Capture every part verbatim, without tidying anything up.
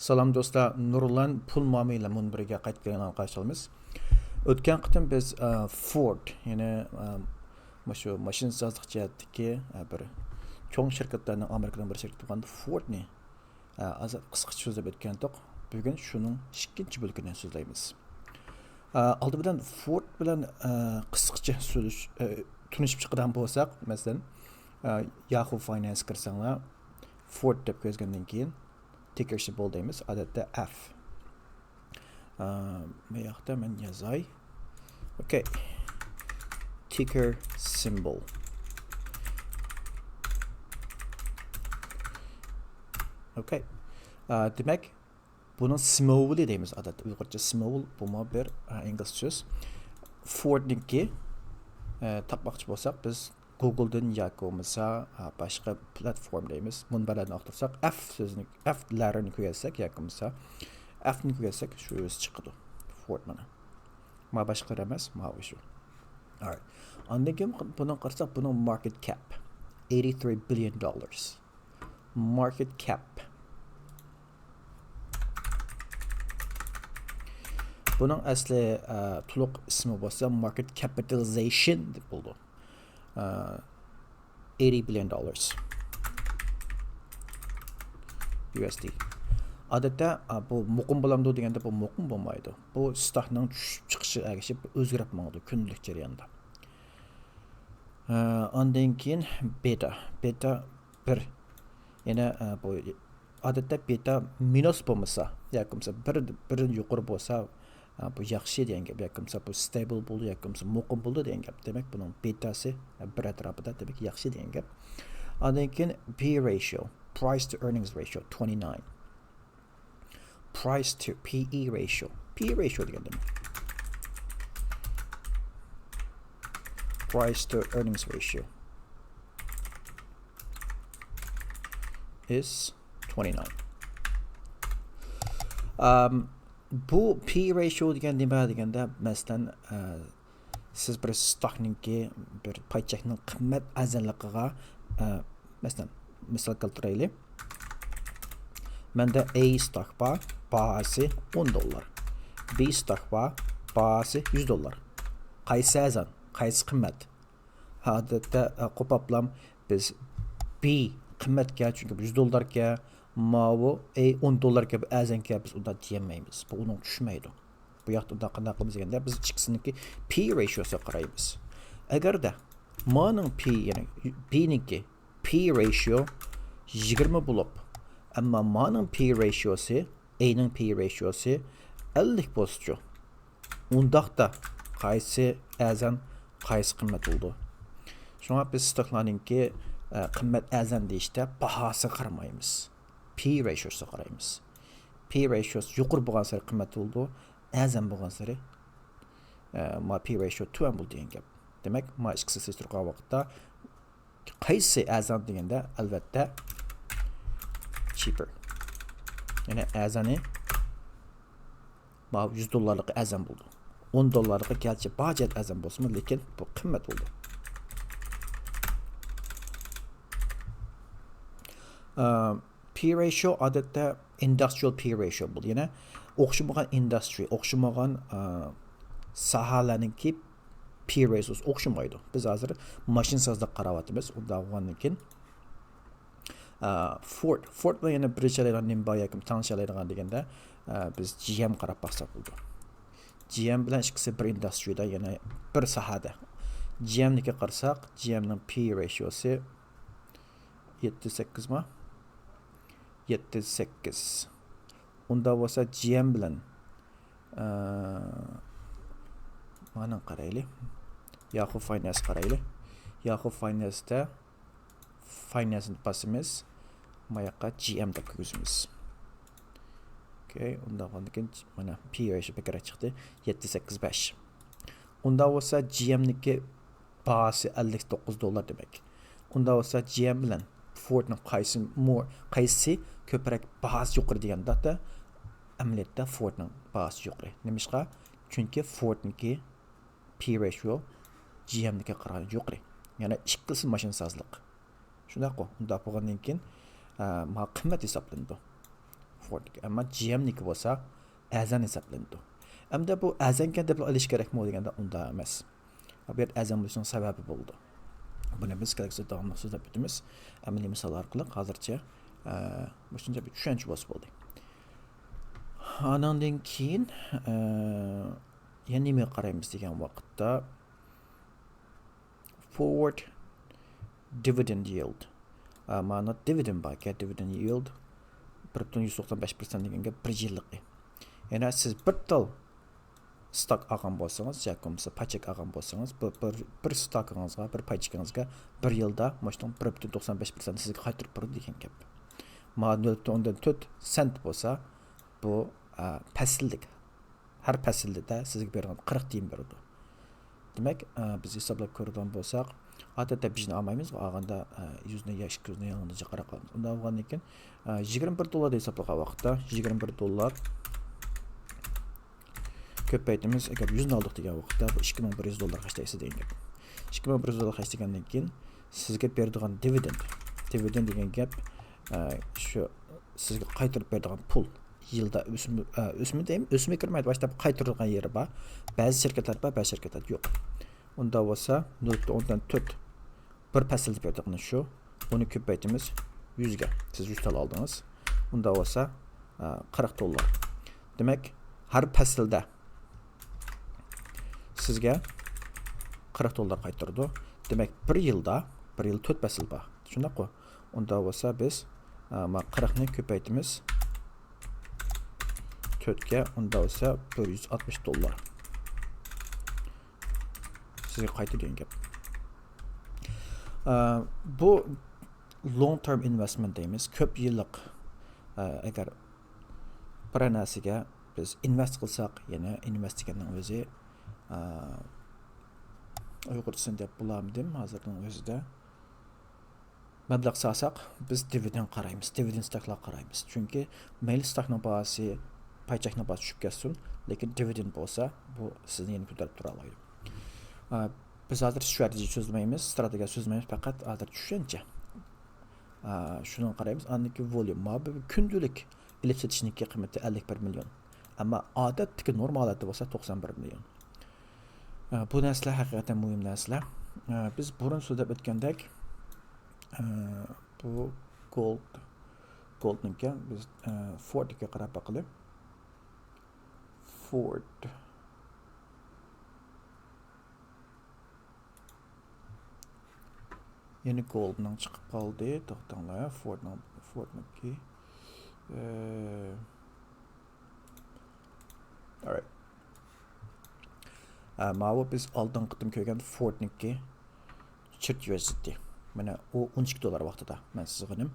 سالام دوستلار، نۇرلان پۇل مۇئامىلە مۇنبىرىگە قايتا كەلگەنلەرنى قارشى ئالىمىز. ئۆتكەن قېتىم بىز، ئە، فورد، يەنى، ئە، مۇشۇ ماشىنىسازلىق جەھەتتىكى، ئە، بىر چوڭ شىركەتلەرنىڭ، ئامېرىكىنىڭ بىر شىركىتى بولغان فوردنى، ئە، ئاز قىسقىچە سۆزلەپ ئۆتكەن ئىدۇق. بۈگۈن شۇنىڭ ئىككىنچى بۆلىكىنى سۆزلەيمىز. ئە، ئالدى بىلەن فورد بىلەن، ئە، قىسقىچە سۆزلىش، ئە، تونۇشۇپ چىقىدىغان بولساق، مەسىلەن، ئە، ياخۇ فاينانس كىرسەڭلار، فورد دەپ يازغاندىن كېيىن، تىككېر سىمۋول دەيمىز، ئادەتتە ئەف. ئە، بۇ ياقتا مەن يازاي. ئوكەي. تىككېر سىمۋول. ئوكەي. ئە، دېمەك، بۇنىڭ سىمۋولى دەيمىز ئادەتتە. ئۇيغۇرچە سىمۋول، بۇمۇ بىر، ئە، ئىنگلىز سۆز. فوردنىڭكى، ئە، تاپماقچى بولساق، بىز گوگلدىن ياكى بولمىسا، ئە، باشقا پلاتفورم دەيمىز، مۇنبەرلەردىن ئاختۇرساق، ئەف سۆزىنى، ئەف لەررىنى كۆرسەك ياكى بولمىسا، ئەفنى كۆرسەك، شۇ ئۆزى چىقىدۇ. فورد مانا. ما باشقىلار ئەمەس، ما شۇ. ئاندىن كېيىن بۇنىڭ قارىساق، بۇنىڭ ماركېت كەپ ئەيتى تىرى بىليون دوللار. ماركېت كەپ. بۇنىڭ ئەسلى، ئە، تولۇق ئىسمى بولسا ماركېت كەپىتالىزېيشن دەپ بولىدۇ. ئە، ئەيتى بىليون دوللار. يۇ ئېس دى. ئادەتتە، ئە، بۇ مۇقىم بولامدۇ دېگەندە، بۇ مۇقىم بولمايدۇ. بۇ ستاكنىڭ چۈشۈپ چىقىشىغا ئەگىشىپ ئۆزگىرىپ ماڭىدۇ كۈندىلىك جەرياندا. ئە، ئاندىن كېيىن بېتا. بېتا بىر. يەنە، ئە، بۇ ئادەتتە بېتا مىنۇس بولمىسا، ياكى بولمىسا بىر، بىردىن يۇقىرى بولسا، ئە، بۇ ياخشى دېگەن گەپ. ياكى بولمىسا بۇ ستېبىل بولدى، ياكى بولمىسا مۇقىم بولدى دېگەن گەپ. دېمەك، بۇنىڭ بېتاسى، ئە، بىر ئەتراپىدا، دېمەك، ياخشى دېگەن گەپ. ئاندىن كېيىن پى رېشىيو، پرايس تو ئېرنىڭس رېشىيو، تۆتى ناين. Price to پى ئى ratio. پى ئى ratio دېگەن نېمە؟ Price to earnings ratio is twenty nine. ئەم، بۇ پى ئى ratio دېگەن نېمە دېگەندە، مەسىلەن، ئە، سىز بىر ستاكنىڭكى، بىر پاي چەكنىڭ قىممەت ئەرزانلىقىغا، ئە، مەسىلەن، مىسال كەلتۈرەيلى. مەندە ئەي ستاك بار، باھاسى ئون دوللار. بى ستاك بار، باھاسى يۈز دوللار. قايسى ئەرزان؟ قايسى قىممەت؟ ئادەتتە، ئە، قوپاپلام بىز بى قىممەتكە، چۈنكى بۇ يۈز دوللاركەن، ماۋۇ ئەي ئون دوللاركەن، بۇ ئەرزانكەن، بىز ئۇنداق دېيەلمەيمىز. بۇ ئۇنىڭ چۈشمەيدۇ. بۇ ياقتا ئۇنداق قانداق قىلىمىز دېگەندە، بىز ئىككىسىنىڭكى پى رېشىيوسىغا قارايمىز. ئەگەردە مانىڭ پى، يەنى بىنىڭكى پى رېشىيو يىگىرمە بولۇپ، ئەمما مانىڭ پى رېشىيوسى، ئەينىڭ پى رېشىيوسى ئەللىك بولسىچۇ؟ ئۇنداقتا قايسى ئەرزان، قايسى قىممەت بولىدۇ؟ شۇڭا بىز ستاكلارنىڭكى، ئە، قىممەت ئەرزان دېيىشتە باھاسىغا قارىمايمىز. پى رېشىيوسىغا قارايمىز. پى رېشىيوسى يۇقىرى بولغانسېرى قىممەت بولىدۇ، ئەرزان بولغانسېرى، ئە، ما پى رېشىيو تۆۋەن بولىدۇ دېگەن گەپ. دېمەك، ما ئىككىسىنى سېلىشتۇرغان ۋاقىتتا قايسى ئەرزان دېگەندە، ئەلۋەتتە، cheaper. يەنى ئەرزانى ما يۈز دوللارلىقى ئەرزان بولىدۇ. ئون دوللارلىقى گەرچە باھا جەھەتتە ئەرزان بولسىمۇ، لېكىن بۇ قىممەت بولىدۇ. ئە، پى رېشىيو ئادەتتە ئىندۇسترىيال پى رېشىيو بولىدۇ. يەنى ئوخشىمىغان ئىندۇسترىيە، ئوخشىمىغان، ئە، ساھەلەرنىڭكى پى رېشىيوسى ئوخشىمايدۇ. بىز ھازىر ماشىنىسازلىققا قاراۋاتىمىز. ئۇنداق بولغاندىن كېيىن، ئە، فورد، فورد بىلەن يەنە بىرلىشەلەيدىغان نېمە بار ياكى تەڭشەلەيدىغان دېگەندە، ئە، بىز جى ئېم قاراپ باقساق بولىدۇ. جى ئېم بىلەن ئىككىسى بىر ئىندۇسترىيەدە، يەنى بىر ساھەدە. جى ئېمنىڭكىگە قارىساق، جى ئېمنىڭ پى رېشىيوسى يەتتە سەككىزمۇ؟ يەتتە سەككىز. ئۇنداق بولسا جى ئېم بىلەن، ئە، مانا قارايلى. ياخۇ فاينانس قارايلى. ياخۇ فاينانستا فاينانسنى باسىمىز. ماياققا جى ئېم دەپ كىرگۈزىمىز. ئوكەي، ئۇنداق بولغاندىن كېيىن مانا پى رېشىيو بەكرەك چىقتى. يەتتە سەككىز بەش. ئۇنداق بولسا جى ئېمنىڭكى باھاسى ئەللىك توققۇز دوللار دېمەك. ئۇنداق بولسا جى ئېم بىلەن فوردنىڭ قايسى مور، قايسى كۆپرەك باھاسى يۇقىرى دېگەندە، ئەمەلىيەتتە فوردنىڭ باھاسى يۇقىرى. نېمىشقا؟ چۈنكى فوردنىڭكى پى رېشىيو جى ئېمنىڭكىگە قارىغاندا يۇقىرى. يەنى ئىككىلىسى ماشىنىسازلىق. شۇنداققۇ؟ ئۇنداق بولغاندىن كېيىن، ئە، ما قىممەت ھېسابلىنىدۇ. بوردنىڭكى. ئەمما جي ئېمنىڭكى بولسا ئەرزان ھېسابلىنىدۇ. ئەمدى بۇ ئەرزانكەن دەپلا ئېلىش كېرەكمۇ دېگەندە، ئۇنداق ئەمەس. بۇ يەردە ئەرزان بولۇشنىڭ سەۋەبى بولىدۇ. بۇنى بىز كېلەكسىدە داۋاملىق سۆزلەپ ئۆتىمىز. ئەمەلىي مىسال ئارقىلىق ھازىرچە، ئە، مۇشۇنچە بىر چۈشەنچە بولسا بولدى. ئانىڭدىن كېيىن، ئە، يەنە نېمىگە قارايمىز دېگەن ۋاقىتتا، forward dividend yield. ئە، مانا dividend باركەن، dividend yield بىر پۈتۈن يۈز توقسان بەش پىرسەنت دېگەن گەپ بىر يىللىقى. يەنى سىز بىر تال ستاك ئالغان بولسىڭىز ياكى بولمىسا پايچەك ئالغان بولسىڭىز، بىر، بىر، بىر ستاكىڭىزغا، بىر پايچىكىڭىزگە بىر يىلدا مۇشۇنىڭ بىر پۈتۈن توقسان بەش پىرسەنت سىزگە قايتۇرۇپ بېرىدۇ دېگەن گەپ. مانا نۆل پۈتۈن ئوندىن تۆت سېنت بولسا، بۇ، ئە، پەسىللىك. ھەر پەسىلدە سىزگە بېرىدىغان قىرىق تىيىن بېرىدۇ. دېمەك، ئە، بىز ھېسابلاپ كۆرىدىغان بولساق، ئادەتتە بېشىنى ئالمايمىز، ئالغاندا، ئە، يۈزنى يا ئىككى يۈزنى يالغۇزىچە قاراپ قالىمىز. ئۇنداق بولغاندىن كېيىن، ئە، يىگىرمە بىر دوللار دەپ ھېسابلىغان ۋاقىتتا، يىگىرمە بىر دوللار كۆپەيتىمىز، ئەگەر يۈزنى ئالدۇق دېگەن ۋاقىتتا، بۇ ئىككى مىڭ بىر يۈز دوللار خەجلەيسىز دېگەن گەپ. ئىككى مىڭ بىر يۈز دوللار خەجلىگەندىن كېيىن، سىزگە بېرىدىغان دىۋىدېند، دىۋىدېند دېگەن گەپ، ئە، شۇ سىزگە قايتۇرۇپ بېرىدىغان پۇل، يىلدا ئۆسۈم-، ئە، ئۆسۈمى دەيمەن، ئۆسۈمگە كىرمەيدۇ، باشتا قايتۇرىدىغان يېرى بار. بەزى شىركەتلەر بار، بەزى شىركەتلەر يوق. ئۇنداق بولسا، نۆل پۈتۈن ئوندىن تۆت بىر پەسىلدە بېرىدىغىنى شۇ. بۇنى كۆپەيتىمىز يۈزگە. سىز يۈز تال ئالدىڭىز. ئۇنداق بولسا، ئە، قىرىق دوللار. دېمەك، ھەر پەسىلدە سىزگە قىرىق دوللار قايتۇرىدۇ. دېمەك، بىر يىلدا، بىر يىل تۆت پەسىل بار. شۇنداققۇ؟ ئۇنداق بولسا بىز، ئە، ما قىرىقنى كۆپەيتىمىز تۆتكە، ئۇنداق بولسا بىر يۈز ئاتمىش دوللار سىزگە قايتىدۇ دېگەن گەپ. ئە، بۇ long term investment دەيمىز، كۆپ يىللىق. ئە، ئەگەر بىر نەرسىگە بىز ئىنۋېست قىلساق، يەنى ئىنۋېست دېگەننىڭ ئۆزى، ئە، ئۇيغۇرچىسىنى دەپ بولامدىم ھازىرنىڭ ئۆزىدە. مەبلەغ سالساق، بىز دىۋىدېند قارايمىز، دىۋىدېند ستاكلارغا قارايمىز. چۈنكى مەيلى ستاكنىڭ باھاسى، پايچەكنىڭ باھاسى چۈشۈپ كەتسۇن، لېكىن دىۋىدېند بولسا، بۇ سىزنى يەنە كۆتۈرۈپ تۇرالايدۇ. ئا، بىز ھازىر ستراتېگىيە سۆزلىمەيمىز، ستراتېگىيە سۆزلىمەيمىز، پەقەت ھازىر چۈشەنچە. ئا، شۇنىڭغا قارايمىز. ئاندىن كېيىن volume، ما بۇ كۈندىلىك ئېلىپ سېتىشنىڭكى قىممىتى ئەللىك بىر مىليون. ئەمما ئادەتتىكى نورمال ھالەتتە بولسا توقسان بىر مىليون. ئە، بۇ نەرسىلەر ھەقىقەتەن مۇھىم نەرسىلەر. ئە، بىز بۇرۇن سۆزلەپ ئۆتكەندەك، ئە، بۇ گولد، گولدنىڭكى بىز، ئە، فوردنىڭكىگە قاراپ باقىلى. فورد. يەنە گولدنىڭ چىقىپ قالدى. توختاڭلار، فوردنىڭ، فوردنىڭكى. ئە، Alright. ئە، ماۋۇ بىز ئالدىنقى قېتىم كۆرگەن فوردنىڭكى چىرت يۇ ئېس دى تى. مانا ئۇ ئون ئىككى دوللار ۋاقتىدا مەن سىزغىنىم.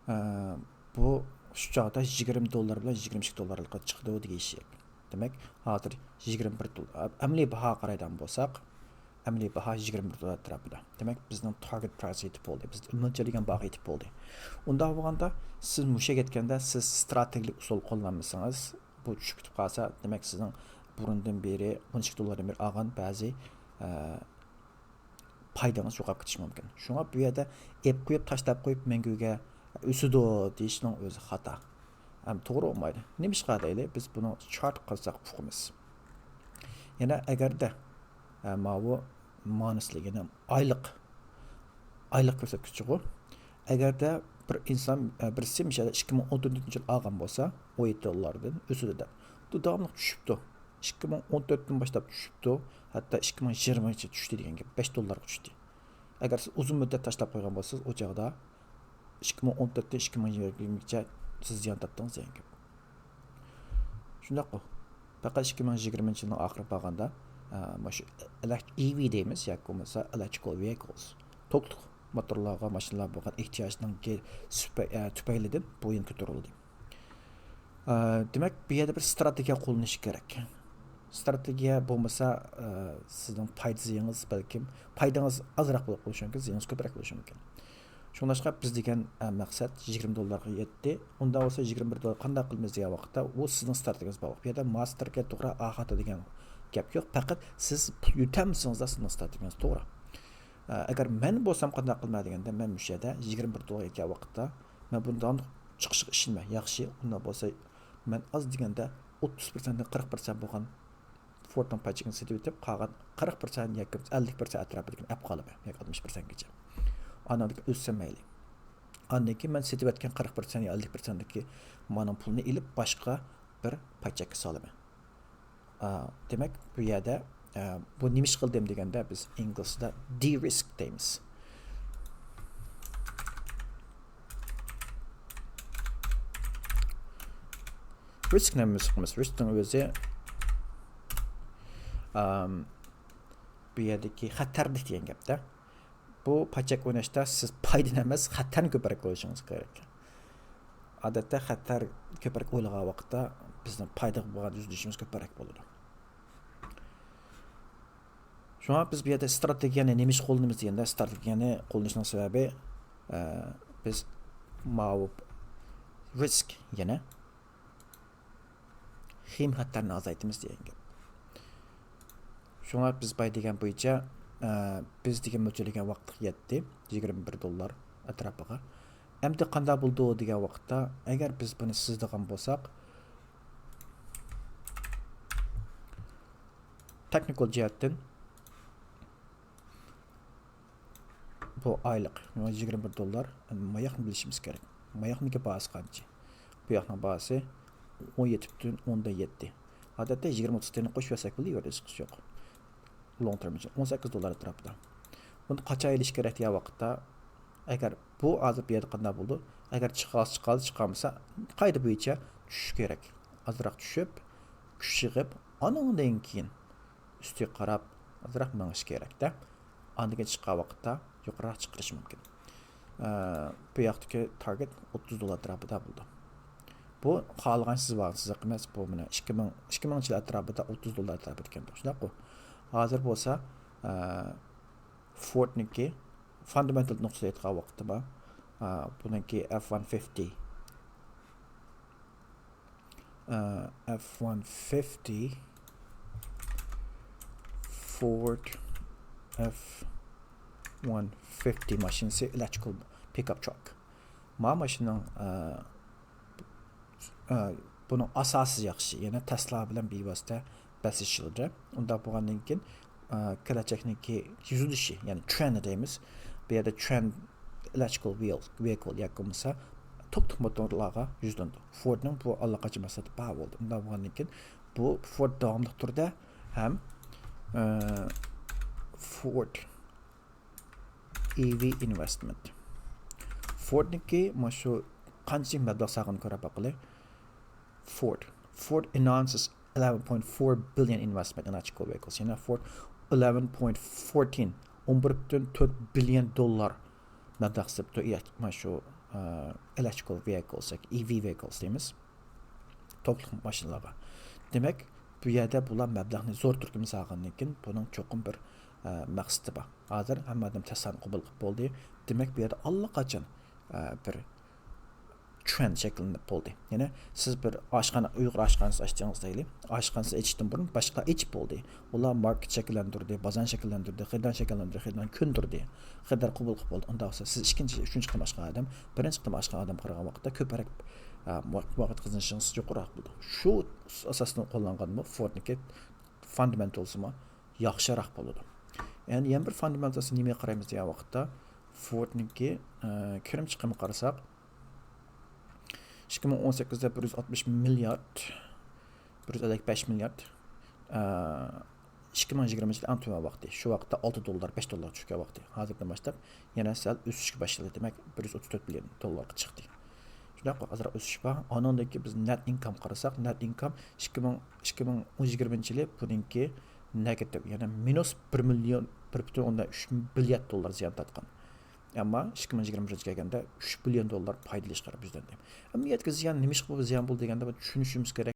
ئە، بۇ شۇ چاغدا يىگىرمە دوللار بىلەن يىگىرمە ئىككى دوللارلىققا چىقىدۇ دېگەن گەپ. دېمەك، ھازىر يىگىرمە بىر دوللار. ئەمەلىي باھاغا قارايدىغان بولساق، ئەمەلىي باھا يىگىرمە بىر دوللار ئەتراپىدا. دېمەك، بىزنىڭ تارگېت پرايس يېتىپ بولدى. بىز مۆلچەرلىگەن باھا يېتىپ بولدى. ئۇنداق بولغاندا، سىز مۇشۇ يەرگە يەتكەندە، سىز ستراتېگىيەلىك ئۇسۇل قوللانمىسىڭىز، بۇ چۈشۈپ كېتىپ قالسا، دېمەك، سىزنىڭ بۇرۇندىن بېرى، ئون ئىككى دوللاردىن بېرى ئالغان بەزى، ئە، پايدىڭىز يوقاپ كېتىشى مۇمكىن. شۇڭا بۇ يەردە ئېلىپ قويۇپ، تاشلاپ قويۇپ، مەڭگۈگە ئۆسىدۇ دېيىشنىڭ ئۆزى خاتا. ھەم توغرا بولمايدۇ. نېمىشقا دەيلى، بىز بۇنى چارت قىلساق ئۇقىمىز. يەنە ئەگەردە، ئە، ماۋۇ مانىسلىق، يەنى ئايلىق، ئايلىق كۆرسەتكۈچىغۇ. ئەگەردە بىر ئىنسان، ئە، بىرسى، مىسالى، ئىككى مىڭ ئون تۆتىنچى يىل ئالغان بولسا، ئون يەتتە دوللاردىن ئۆسىدۇ دەپ. بۇ داۋاملىق چۈشۈپتۇ. ئىككى مىڭ ئون تۆتتىن باشلاپ چۈشۈپتۇ. ھەتتا ئىككى مىڭ يىگىرمىنچى يىلغىچە چۈشتى دېگەن گەپ. بەش دوللارغا چۈشتى. ئەگەر سىز ئۇزۇن مۇددەت تاشلاپ قويغان بولسىڭىز، ئۇ چاغدا ئىككى مىڭ ئون تۆتتىن ئىككى مىڭ يىگىرمىگىچە سىز زىيان تارتتىڭىز دېگەن گەپ. شۇنداققۇ؟ پەقەت ئىككى مىڭ يىگىرمىنچى يىلنىڭ ئاخىرىغا بارغاندا، ئە، مانا شۇ ئېلېكت-، ئى ۋى دەيمىز ياكى بولمىسا ئېلېكترىكال ۋېھىكلز، توكلۇق موتورلارغا، ماشىنىلارغا بولغان ئېھتىياجنىڭ گە-، سۈپە-، ئە، تۈپەيلىدىن بۇ يەنە كۆتۈرۈلدى. ئە، دېمەك، بۇ يەردە بىر ستراتېگىيە قوللىنىش كېرەك. ستراتېگىيە بولمىسا، ئە، سىزنىڭ پايدا زىيىنىڭىز بەلكىم، پايدىڭىز ئازراق بولۇپ قېلىشى مۇمكىن، زىيىنىڭىز كۆپرەك بولۇشى مۇمكىن. شۇڭلاشقا بىز دېگەن، ئە، مەقسەت يىگىرمە دوللارغا يەتتى. ئۇنداق بولسا يىگىرمە بىر دوللار قانداق قىلىمىز دېگەن ۋاقىتتا، ئۇ سىزنىڭ ستراتېگىيىڭىز باغلىق. بۇ يەردە ماستېرگە توغرا ئاخاتا دېگەن گەپ يوق. پەقەت سىز پۇل يۆتەمىسىڭىزلا سىزنىڭ ستراتېگىيىڭىز توغرا. ئە، ئەگەر مەن بولسام قانداق قىلىمەن دېگەندە، مەن مۇشۇ يەردە يىگىرمە بىر دوللار يەتكەن ۋاقىتتا، مەن بۇنى داۋاملىق چىقىشىغا ئىشىنمە. ياخشى، ئۇنداق بولسا مەن ئاز دېگەندە ئوتتۇز پىرسەنتتىن قىرىق پىرسەنت بولغان فورتنىڭ پاچىكىنى سېتىۋېتىپ، قالغان قىرىق پىرسەنت ياكى ئەللىك پىرسەنت ئەتراپىدىكىنى ئەپ قالىمەن، ياكى ئاتمىش پىرسەنتكىچە. ئاندىن كېيىن ئۆسسە مەيلى. ئاندىن كېيىن مەن سېتىۋەتكەن قىرىق پىرسەنت يا ئەللىك پىرسەنتتىكى مانىڭ پۇلىنى ئېلىپ، باشقا بىر پاچەككە سالىمەن. ئا، دېمەك، بۇ يەردە، ئا، بۇ نېمە ئىش قىلدىم دېگەندە، بىز ئىنگلىزچىدا دېرىسك دەيمىز. رىسك نېمە قىلىمىز؟ رىسكنىڭ ئۆزى، ئام، بۇ يەردىكى خەتەرلىك دېگەن گەپتە. بۇ پاچەك ئويناشتا سىز پايدىنى ئەمەس، خەتەرنى كۆپرەك ئويلىشىڭىز كېرەك. ئادەتتە خەتەر كۆپرەك ئويلىغان ۋاقىتتا بىزنىڭ پايدىغا بولغان يۈزلىنىشىمىز كۆپرەك بولىدۇ. شۇڭا بىز بۇ يەردە ئىستراتېگىيەنى نېمە ئىش قوللىنىمىز دېگەندە، ئىستراتېگىيەنى قوللىنىشنىڭ سەۋەبى، ئە، بىز ماۋۇ رىسك، يەنى خېيىم خەتەرنى ئازايتىمىز دېگەن گەپ. شۇڭا بىز باي دېگەن بويىچە، ئە، بىز دېگەن مۆلچەرلىگەن ۋاقىتلىق يەتتى، يىگىرمە بىر دوللار ئەتراپىغا. ئەمدى قانداق بولىدۇ دېگەن ۋاقىتتا، ئەگەر بىز بۇنى سىزىدىغان بولساق، تېخنىكال جەھەتتىن بۇ ئايلىق يىگىرمە بىر دوللار. ماياقنى بىلىشىمىز كېرەك. ماياقنىڭكى باھاسى قانچە؟ بۇ ياقنىڭ باھاسى ئون يەتتە پۈتۈن ئوندىن يەتتە. ئادەتتە يىگىرمە ئوتتۇز تىيىننى قوشۇپ بەرسەك بولىدۇ، ھېچقىسى يوق. لونگ تېرم ئۈچۈن ئون سەككىز دوللار ئەتراپىدا. بۇنى قاچان ئېلىش كېرەك دېگەن ۋاقىتتا، ئەگەر بۇ ھازىر بۇ يەردە قانداق بولىدۇ؟ ئەگەر چىقالسا چىقالدى، چىقالمىسا قائىدە بويىچە چۈشۈش كېرەك. ئازراق چۈشۈپ، كۈچ يىغىپ، ئانىڭدىن كېيىن ئۈستىگە قاراپ ئازراق مېڭىش كېرەكتە. ئاندىن كېيىن چىققان ۋاقىتتا يۇقىرىراق چىقىرىش مۇمكىن. ئە، بۇ ياقتىكى تارگېت ئوتتۇز دوللار ئەتراپىدا بولىدۇ. بۇ خالىغان سىز بارغان سىزىق ئەمەس. بۇ مانا ئىككى مىڭ، ئىككى مىڭىنچى يىل ئەتراپىدا ئوتتۇز دوللار ئەتراپىدا ئىكەن، شۇنداققۇ؟ ھازىر بولسا، ئە، فوردنىڭكى فاندامېنتال نۇقتىدا ئېيتقان ۋاقىتتا بار. ئە، بۇنىڭكى ئەف ۋان فىفتى. ئە، ئەف ۋان فىفتى، فورد ئەف ۋان فىفتى ماشىنىسى، ئېلېكترىكال پىكاپ تراك. ما ماشىنىنىڭ، ئە، ئە، بۇنىڭ ئاساسى ياخشى، يەنى تەسلا بىلەن بىۋاسىتە بەسلىشىلدى. ئۇنداق بولغاندىن كېيىن، ئە، كېلەچەكنىڭكى يۈزلىنىشى، يەنى ترېند دەيمىز. بۇ يەردە ترېند ئېلېكترىكال ۋېيىكل ياكى بولمىسا توك توك موتورلارغا يۈزلىنىدۇ. فوردنىڭ بۇ ئاللىقاچان مەقسىتى بار بولدى. ئۇنداق بولغاندىن كېيىن بۇ فورد داۋاملىق تۈردە ھەم، ئە، فورد ئىي ۋى ئىنۋېستمېنت. فوردنىڭكى مانا شۇ قانچىلىك مەبلەغ سالغىنىنى كۆرۈپ باقىلى. فورد. Ford announces eleven point four billion investment in electrical vehicles. يەنى فورد ئېلېۋەن پوينت فورتىن، ئون بىر پۈتۈن تۆت بىليون دوللار مەبلەغ سېلىپتۇ. ئېلەك-، مانا شۇ، ئە، ئېلېكترىكال ۋېيىكلس ياكى ئىي ۋى ۋېيىكلس دەيمىز. توكلۇق ماشىنىلارغا. دېمەك، بۇ يەردە بۇلار مەبلەغنى زور تۈركۈمدە سالغاندىن كېيىن بۇنىڭ چوقۇم بىر، ئە، مەقسىتى بار. ھازىر ھەممە ئادەم تەسلانى قوبۇل قىلىپ بولدى. دېمەك، بۇ يەردە ئاللىقاچان، ئە، بىر ترېند شەكىللىنىپ بولدى. يەنى سىز بىر ئاشخانا، ئۇيغۇر ئاشخانىسى ئاچتىڭىز دەيلى. ئاشخانىسى ئېچىشتىن بۇرۇن باشقىلار ئېچىپ بولدى. ئۇلار ماركېت شەكىللەندۈردى، بازارنى شەكىللەندۈردى، خېرىدارنى شەكىللەندۈردى، خېرىدارنى كۆندۈردى. خېرىدار قوبۇل قىلىپ بولدى. ئۇنداق بولسا سىز ئىككىنچى، ئۈچىنچى قېتىم ئاچقان ئادەم، بىرىنچى قېتىم ئاچقان ئادەمگە قارىغان ۋاقىتتا كۆپرەك، ئە، مۇۋەپپەقىيەت قازىنىشىڭىز يۇقىرىراق بولىدۇ. شۇ ئاساستا قوللانغانمۇ فوردنىڭكى فاندامېنتالسىمۇ ياخشىراق بولىدۇ. يەنى يەنە بىر فاندامېنتالسى نېمىگە قارايمىز دېگەن ۋاقىتتا، فوردنىڭكى، ئە، كىرىم چىقىمىغا قارىساق، ئىككى مىڭ ئون سەككىزدە بىر يۈز ئاتمىش مىليارد، بىر يۈز ئەللىك بەش مىليارد، ئە، ئىككى مىڭ يىگىرمىنچى يىل ئەڭ تۆۋەن ۋاقتى. شۇ ۋاقىتتا ئالتە دوللار، بەش دوللار چۈشكەن ۋاقتى. ھازىردىن باشلاپ يەنە سەل ئۆسۈشكە باشلىدى. دېمەك، بىر يۈز ئوتتۇز تۆت مىليون دوللارغا چىقتى. شۇنداق، ئازراق ئۆسۈش بار. ئانىڭدىن كېيىن بىز نەت ئىنكام قارىساق، نەت ئىنكام ئىككى مىڭ، ئىككى مىڭ ئون يىگىرمىنچى يىلى بۇنىڭكى نېگاتىپ، يەنى مىنۇس بىر مىليون، بىر پۈتۈن ئوندىن ئۈچ مىليارد دوللار زىيان تارتقان. ئەمما ئىككى مىڭ يىگىرمە بىرىنچى يىلغا كەلگەندە ئۈچ بىليون دوللار پايدا ئېلىشقا يۈزلەندى. ئەمما بۇ يەردىكى زىيان نېمە ئىشقا زىيان بولدى دېگەندە، بۇ چۈشىنىشىمىز كېرەك.